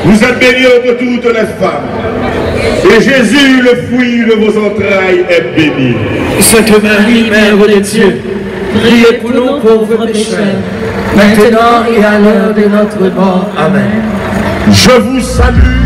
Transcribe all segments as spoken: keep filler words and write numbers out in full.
Vous êtes bénie entre toutes les femmes, et Jésus, le fruit de vos entrailles, est béni. Sainte Marie, Mère de Dieu, priez pour nous pauvres pécheurs, maintenant et à l'heure de notre mort. Amen. Je vous salue.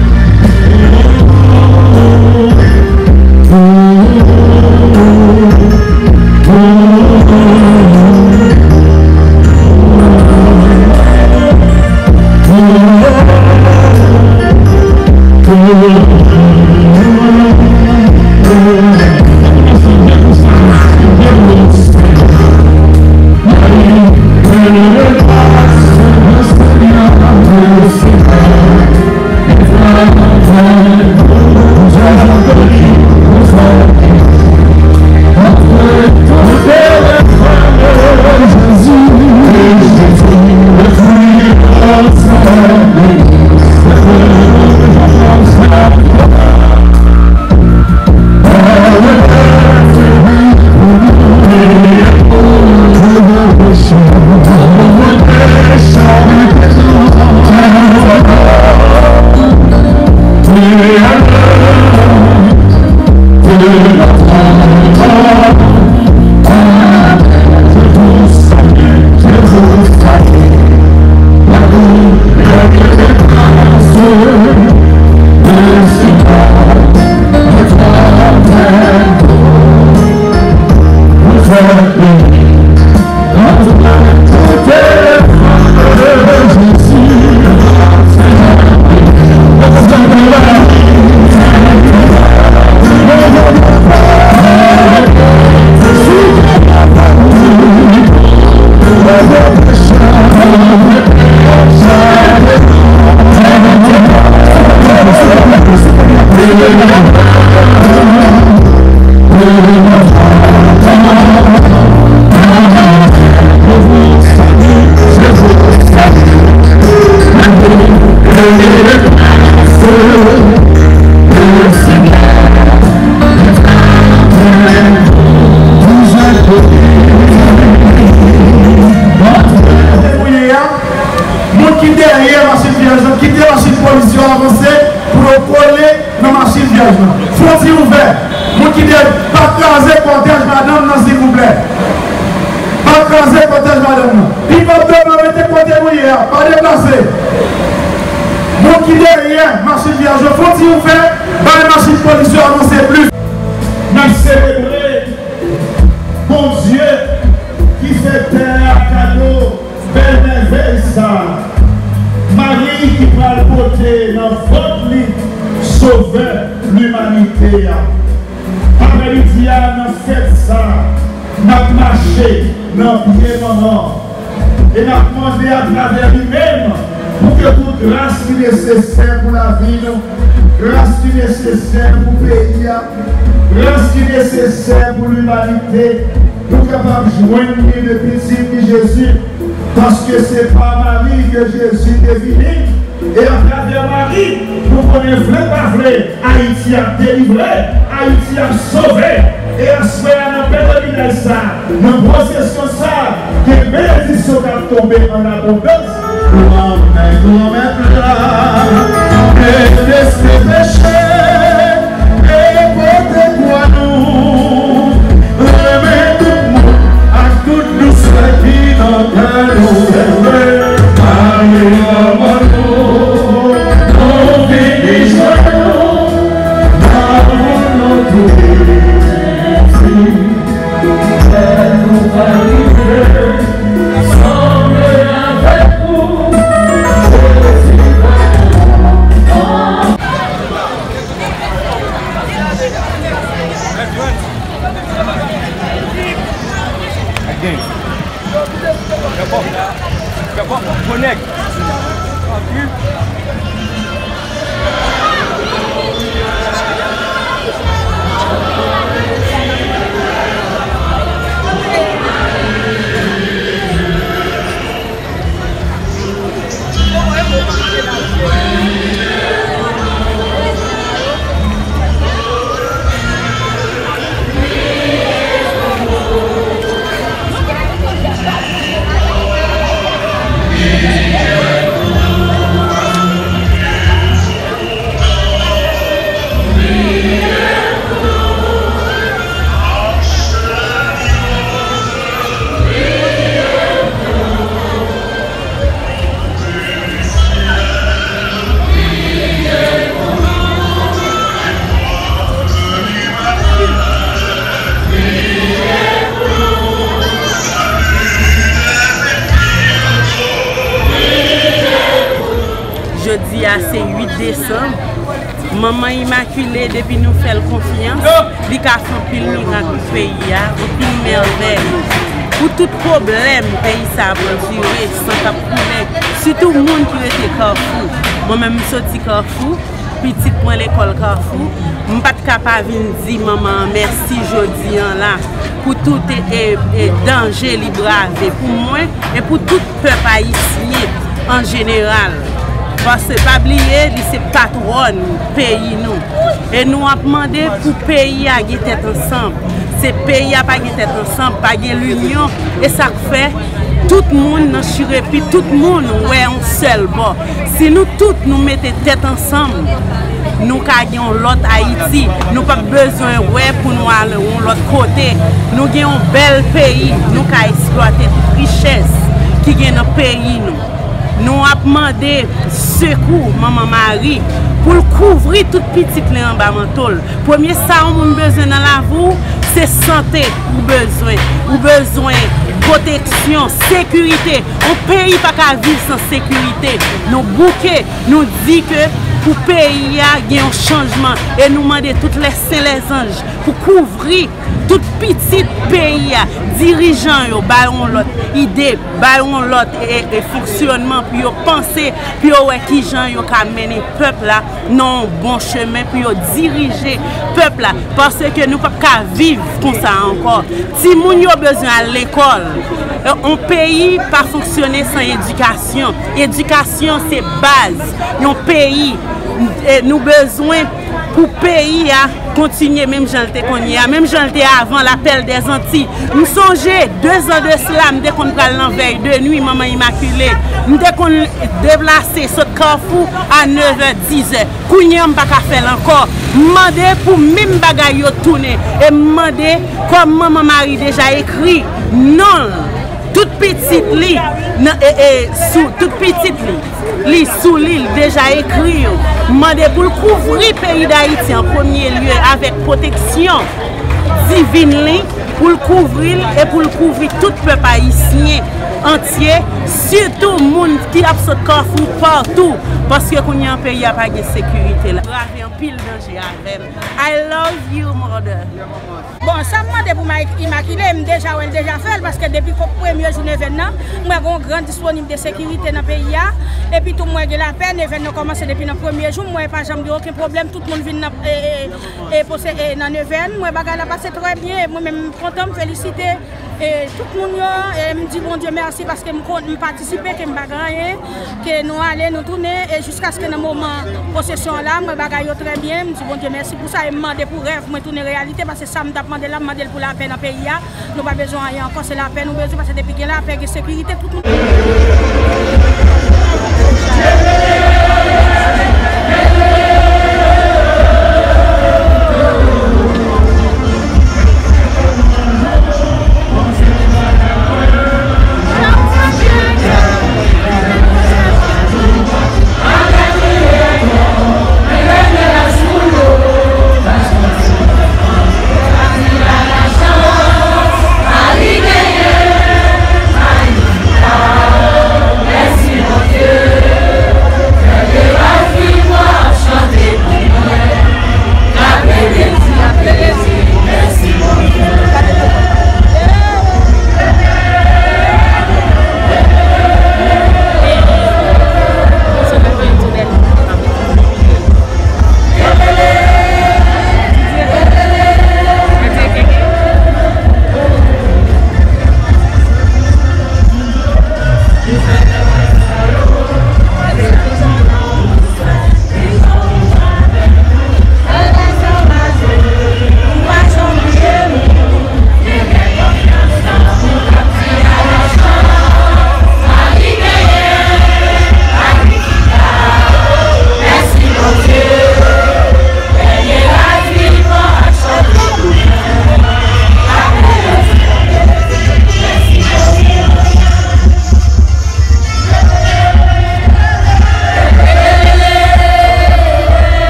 Moun ki dèyè machin vyèj lan, kite machin polis yo avanse pou yo kole nan machin vyèj lan. Fwonti ouvè. Moun ki dèyè, pa kraze kòtèj madanm nan, silvouplè. Pa kraze kòtèj madanm nan. Pikòp devan, rete kote nou ye a. Pa deplase. Moun ki dèyè machin vyèj yo, fwonti ouvè. Bay machin polis yo avanse plis. N ap selebre Bondye ki fè tè a kado bèl mèvèy sa a. Mari ki pral pote nan vant li Sovè limanite a. Aprèmidi a, nan fèt sa a, n ap mache nan pye manman an. E n ap mande atravè li menm pou ke tout gras ki nesesè pou lavi nou, gras ki nesesè pou peyi a, gras ki nesesè pou limanite, nou kapab jwenn li depi Pitit li Jezi, paske se pa Mari ke Jezi te vini, e atravè Mari, nou konnen vle pa vle, Ayiti ap delivre, Ayiti ap sove. E aswè a, nan pelerinaj sa a, nan pwosesyon sa a, gen benediksyon k ap tonbe an abondans. Granmèt, Granmèt la, e deske peche, e pote kwa nou, renmen tout moun ak tout dousè ki nan kè nou. Ale, ale, manman nou, nou vini jwenn ou, nan volonte Jezi, kè nou va rive sanble avèk ou, Jezi, kè nou va Gen. Fè kò. Fè kò. Konèk. Desanm, Manman Imakile, depi nou fè l konfyans, li ka fè anpil mirak pou peyi a, anpil mèvèy. Pou tout pwoblèm peyi sa ap andire, san k ap koule, sitou moun ki rete Kafou. Mwen menm, m soti Kafou, pitit mwen lekòl Kafou, m pa t ka pa vin di manman an mèsi jodi an la pou tout e, e, e danje li brave pou mwen e pou tout pèp ayisyen an jeneral. Paske pa bliye, li se patwòn peyi nou. E nou ap mande pou peyi a gen tèt ansanm. Se peyi a pa gen tèt ansanm, pa gen linyon. E sa k fè tout moun nan chire pi, tout moun wè yon sèl bò. Si nou tout nou mete tèt ansanm, nou ka gen yon lòt Ayiti. Nou p ap bezwen wè pou nou ale yon lòt kote. Nou gen yon bèl peyi, nou ka eksplwate tout richès ki gen nan peyi nou. Nou ap mande sekou Manman Mari pou l kouvri tout pitit li anba manto l. Premye sa yon moun bezwen nan lavi w, se sante ou bezwen. Ou bezwen pwoteksyon, sekirite. Yon peyi pa ka viv san sekirite. Nou bouke, nou di ke pou peyi a gen yon chanjman. E nou mande tout lè sen lè zanj pou kouvri tout pitit peyi a. Dirijan yo ba yo yon lòt ide, ba yo yon lòt e, e fonksyònman pou yo panse, pou yo wè kijan yo ka mennen pèp la nan yon bon chemen, pou yo dirije pèp la. Paske nou p ap ka viv konsa ankò. Timoun yo bezwen al lekòl. E, yon peyi pa fonksyone san edikasyon. Edikasyon se baz yon peyi. E, nou bezwen pou peyi a kontinye menm jan l te konn ye a, menm jan l te avan lapèl dèzanti. M sonje, de zan de sila, m te konn pral nan vèy de nwi Manman Imakile. M te konn deplase sot Kafou a nevè, dizè. Kounye a, m pa ka fè l ankò. M mande pou menm bagay yo tounen. E m mande, kòm Manman Mari deja ekri non l, tout pitit li, nan, e, e, sou, tout pitit li, li sou li, l deja ekri yo. M mande pou l kouvri peyi Dayiti an premye lye avèk pwoteksyon divin li, pou l kouvri l e pou l kouvri tout pèp ayisyen antye, sitou moun ki ap sot Kafou patou, paske kounye a peyi a pa gen sekirite la. Brave anpil danje avè m. I love you, mother. Bon, sa m mande pou Mike Immaculée, m deja wè l deja fè l, paske depi ko-, premye jou nevèn nan, m wè gen yon gran disponib de sekirite nan peyi a. Epi tou, m wè gen lapè, nevèn nan kòmanse depi nan premye jou, m wè pa janm gen okenn pwoblèm, tout moun vin nan, e, e, e, pose-, e, nan nevèn. M wè bagay la pase trè byen, e mwen menm m kontan, m felisite, e, tout moun yo, e m di Bondye mèsi paske m konn, m patisipe, ke m pa gen anyen, ke nou ale, nou tounen, e jiskaske nan moman pwosesyon an la, m wè bagay yo trè byen, m di Bondye mèsi pou sa, e m mande pou rèv mwen tounen reyalite, paske sa m t ap mande la, m mande l pou lapè nan peyi a. Nou pa bezwen anyen ankò, se lapè nou bezwen, paske depi gen lapè, gen sekirite, tout moun.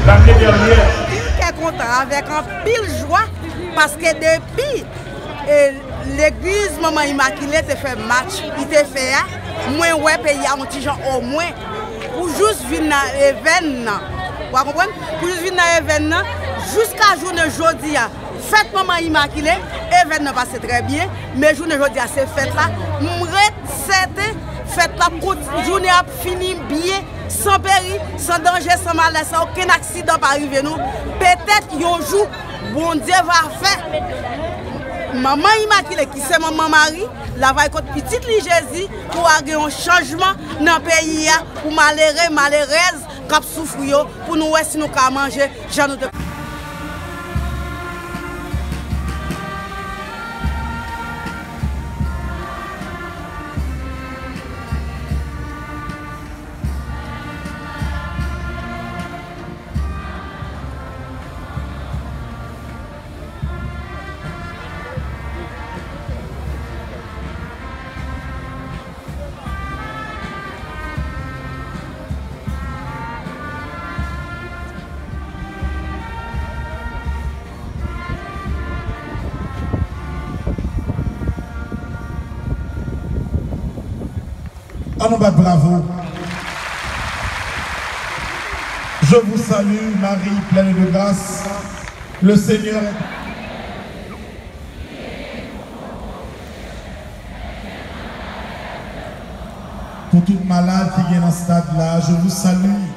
Anpil kè kontan, avèk anpil jwa, paske depi, e, legliz Manman Imakile te fè match li te fè a, mwen wè peyi a yon ti jan omwen pou jis vin nan evèn nan. Ou a konprann? Pou jis vin nan evèn nan, jiska jounen jodi a, fèt Manman Imakile, evèn nan pase trè byen, men jounen jodi a se fèt la. M ret sèten fèt la ap konti-, jounen ap fini byen, san peri, san danje, san malè, san okenn aksidan pa rive nou. Petèt yon jou, Bondye va fè Manman Imakile, ki se Manman Mari, l ava kot pitit li Jezi, pou a gen yon chanjman nan peyi a, pou malere, malerèz k ap soufri yo, pou nou wè si nou ka manje jan nou te. An nou bat bravo. Je vous salue, Marie pleine de grâce. Le Seigneur est Pou tout malad ki gen nan stad la, je vous salue.